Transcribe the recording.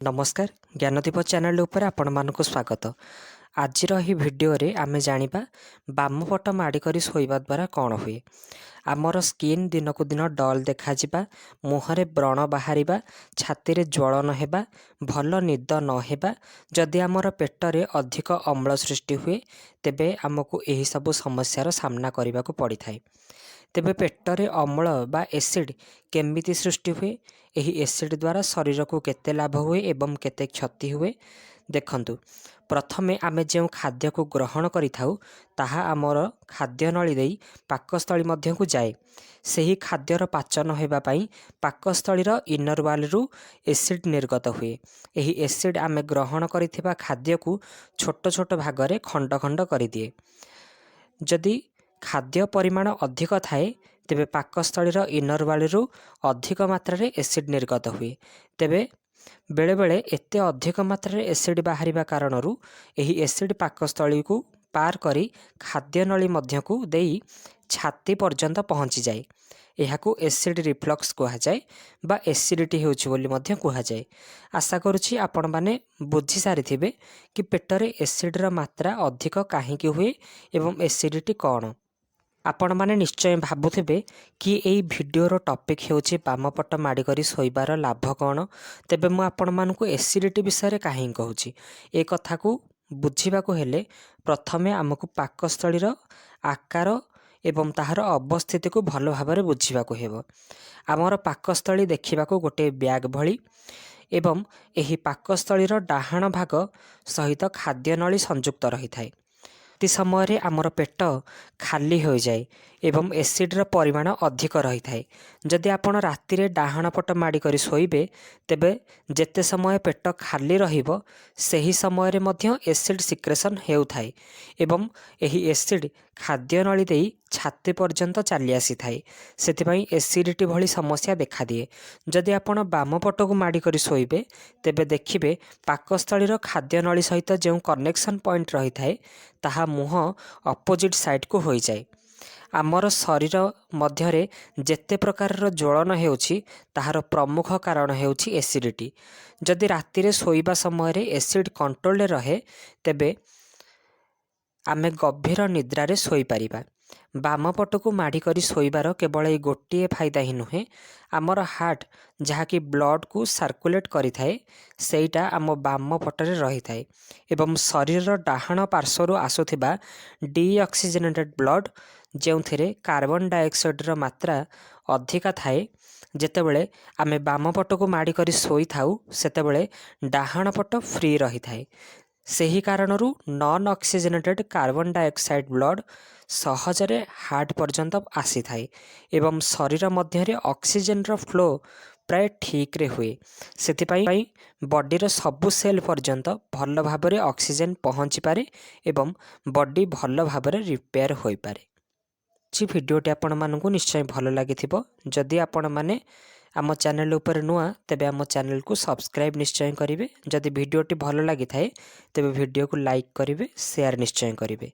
ନମସ୍କାର, ଜ୍ଞାନଦୀପ ଚ୍ୟାନେଲ ଉପରେ ଆପଣମାନଙ୍କୁ ସ୍ୱାଗତ। ଆଜିର ଏହି ଭିଡ଼ିଓରେ ଆମେ ଜାଣିବା ବାମ ପଟ ମାଡ଼ି କରି ଶୋଇବା ଦ୍ୱାରା କ'ଣ ହୁଏ। ଆମର ସ୍କିନ୍ ଦିନକୁ ଦିନ ଡଲ୍ ଦେଖାଯିବା, ମୁହଁରେ ବ୍ରଣ ବାହାରିବା, ଛାତିରେ ଜ୍ୱଳନ ହେବା, ଭଲ ନିଦ ନ ହେବା, ଯଦି ଆମର ପେଟରେ ଅଧିକ ଅମ୍ଳ ସୃଷ୍ଟି ହୁଏ, ତେବେ ଆମକୁ ଏହିସବୁ ସମସ୍ୟାର ସାମ୍ନା କରିବାକୁ ପଡ଼ିଥାଏ। ତେବେ ପେଟରେ ଅମ୍ଳ ବା ଏସିଡ୍ କେମିତି ସୃଷ୍ଟି ହୁଏ, ଏହି ଏସିଡ୍ ଦ୍ୱାରା ଶରୀରକୁ କେତେ ଲାଭ ହୁଏ ଏବଂ କେତେ କ୍ଷତି ହୁଏ? ଦେଖନ୍ତୁ, ପ୍ରଥମେ ଆମେ ଯେଉଁ ଖାଦ୍ୟକୁ ଗ୍ରହଣ କରିଥାଉ, ତାହା ଆମର ଖାଦ୍ୟନଳୀ ଦେଇ ପାକସ୍ଥଳୀ ମଧ୍ୟକୁ ଯାଏ। ସେହି ଖାଦ୍ୟର ପାଚନ ହେବା ପାଇଁ ପାକସ୍ଥଳୀର ଇନର ୱାଲ୍ରୁ ଏସିଡ୍ ନିର୍ଗତ ହୁଏ। ଏହି ଏସିଡ୍ ଆମେ ଗ୍ରହଣ କରିଥିବା ଖାଦ୍ୟକୁ ଛୋଟ ଛୋଟ ଭାଗରେ ଖଣ୍ଡ ଖଣ୍ଡ କରିଦିଏ। ଯଦି ଖାଦ୍ୟ ପରିମାଣ ଅଧିକ ଥାଏ, ତେବେ ପାକସ୍ଥଳୀର ଇନର ୱାଲ୍ରୁ ଅଧିକ ମାତ୍ରାରେ ଏସିଡ୍ ନିର୍ଗତ ହୁଏ। ତେବେ ବେଳେବେଳେ ଏତେ ଅଧିକ ମାତ୍ରାରେ ଏସିଡ୍ ବାହାରିବା କାରଣରୁ ଏହି ଏସିଡ୍ ପାକସ୍ଥଳୀକୁ ପାର କରି ଖାଦ୍ୟନଳୀ ମଧ୍ୟକୁ ଦେଇ ଛାତି ପର୍ଯ୍ୟନ୍ତ ପହଞ୍ଚିଯାଏ। ଏହାକୁ ଏସିଡ୍ ରିଫ୍ଲକ୍ସ କୁହାଯାଏ ବା ଏସିଡ଼ିଟି ହେଉଛି ବୋଲି ମଧ୍ୟ କୁହାଯାଏ। ଆଶା କରୁଛି ଆପଣମାନେ ବୁଝି ସାରିଥିବେ କି ପେଟରେ ଏସିଡ୍ର ମାତ୍ରା ଅଧିକ କାହିଁକି ହୁଏ ଏବଂ ଏସିଡ଼ିଟି କ'ଣ। ଆପଣମାନେ ନିଶ୍ଚୟ ଭାବୁଥିବେ କି ଏଇ ଭିଡ଼ିଓର ଟପିକ୍ ହେଉଛି ବାମ ପଟ ମାଡ଼ି କରି ଶୋଇବାର ଲାଭ କ'ଣ, ତେବେ ମୁଁ ଆପଣମାନଙ୍କୁ ଏସିଡ଼ିଟି ବିଷୟରେ କାହିଁକି କହୁଛି? ଏ କଥାକୁ ବୁଝିବାକୁ ହେଲେ ପ୍ରଥମେ ଆମକୁ ପାକସ୍ଥଳୀର ଆକାର ଏବଂ ତାହାର ଅବସ୍ଥିତିକୁ ଭଲ ଭାବରେ ବୁଝିବାକୁ ହେବ। ଆମର ପାକସ୍ଥଳୀ ଦେଖିବାକୁ ଗୋଟିଏ ବ୍ୟାଗ୍ ଭଳି ଏବଂ ଏହି ପାକସ୍ଥଳୀର ଡାହାଣ ଭାଗ ସହିତ ଖାଦ୍ୟନଳୀ ସଂଯୁକ୍ତ ରହିଥାଏ। ରାତି ସମୟରେ ଆମର ପେଟ ଖାଲି ହୋଇଯାଏ ଏବଂ ଏସିଡ଼୍ର ପରିମାଣ ଅଧିକ ରହିଥାଏ। ଯଦି ଆପଣ ରାତିରେ ଡାହାଣ ପଟ ମାଡ଼ି କରି ଶୋଇବେ, ତେବେ ଯେତେ ସମୟ ପେଟ ଖାଲି ରହିବ, ସେହି ସମୟରେ ମଧ୍ୟ ଏସିଡ଼୍ ସିକ୍ରେସନ୍ ହେଉଥାଏ ଏବଂ ଏହି ଏସିଡ଼୍ ଖାଦ୍ୟନଳୀ ଦେଇ ଛାତି ପର୍ଯ୍ୟନ୍ତ ଚାଲି ଆସିଥାଏ। ସେଥିପାଇଁ ଏସିଡ଼ିଟି ଭଳି ସମସ୍ୟା ଦେଖାଦିଏ। ଯଦି ଆପଣ ବାମ ପଟକୁ ମାଡ଼ି କରି ଶୋଇବେ, ତେବେ ଦେଖିବେ ପାକସ୍ଥଳୀର ଖାଦ୍ୟନଳୀ ସହିତ ଯେଉଁ କନେକ୍ସନ୍ ପଏଣ୍ଟ ରହିଥାଏ, ତାହା ମୁହଁ ଅପୋଜିଟ୍ ସାଇଡ଼୍କୁ ହୋଇଯାଏ। ଆମର ଶରୀର ମଧ୍ୟରେ ଯେତେ ପ୍ରକାରର ଜ୍ୱଳନ ହେଉଛି, ତାହାର ପ୍ରମୁଖ କାରଣ ହେଉଛି ଏସିଡ଼ିଟି। ଯଦି ରାତିରେ ଶୋଇବା ସମୟରେ ଏସିଡ଼୍ କଣ୍ଟ୍ରୋଲରେ ରହେ, ତେବେ ଆମେ ଗଭୀର ନିଦ୍ରାରେ ଶୋଇପାରିବା। ବାମ ପଟକୁ ମାଡ଼ି କରି ଶୋଇବାର କେବଳ ଏଇ ଗୋଟିଏ ଫାଇଦା ହିଁ ନୁହେଁ, ଆମର ହାର୍ଟ, ଯାହାକି ବ୍ଲଡ଼କୁ ସାର୍କୁଲେଟ୍ କରିଥାଏ, ସେଇଟା ଆମ ବାମ ପଟରେ ରହିଥାଏ ଏବଂ ଶରୀରର ଡାହାଣ ପାର୍ଶ୍ୱରୁ ଆସୁଥିବା ଡିଅକ୍ସିଜେନେଟେଡ଼ ବ୍ଲଡ଼, ଯେଉଁଥିରେ କାର୍ବନ ଡାଇଅକ୍ସାଇଡ଼ର ମାତ୍ରା ଅଧିକା ଥାଏ, ଯେତେବେଳେ ଆମେ ବାମ ପଟକୁ ମାଡ଼ି କରି ଶୋଇଥାଉ, ସେତେବେଳେ ଡାହାଣ ପଟ ଫ୍ରି ରହିଥାଏ। ସେହି କାରଣରୁ non oxygenated carbon dioxide blood ସହଜରେ ହାର୍ଟ ପର୍ଯ୍ୟନ୍ତ ଆସିଥାଏ ଏବଂ ଶରୀର ମଧ୍ୟରେ ଅକ୍ସିଜେନର ଫ୍ଲୋ ପ୍ରାୟ ଠିକ୍ରେ ହୁଏ। ସେଥିପାଇଁ ବଡ଼ିର ସବୁ ସେଲ୍ ପର୍ଯ୍ୟନ୍ତ ଭଲ ଭାବରେ ଅକ୍ସିଜେନ୍ ପହଞ୍ଚିପାରେ ଏବଂ ବଡ଼ି ଭଲ ଭାବରେ ରିପେୟାର ହୋଇପାରେ। ଭିଡ଼ିଓଟି ଆପଣମାନଙ୍କୁ ନିଶ୍ଚୟ ଭଲ ଲାଗିଥିବ। ଯଦି ଆପଣମାନେ ଆମ ଚ୍ୟାନେଲ୍ ଉପରେ ନୂଆ, ତେବେ ଆମ ଚ୍ୟାନେଲକୁ ସବସ୍କ୍ରାଇବ୍ ନିଶ୍ଚୟ କରିବେ। ଯଦି ଭିଡ଼ିଓଟି ଭଲ ଲାଗିଥାଏ, ତେବେ ଭିଡ଼ିଓକୁ ଲାଇକ୍ କରିବେ, ସେୟାର ନିଶ୍ଚୟ କରିବେ।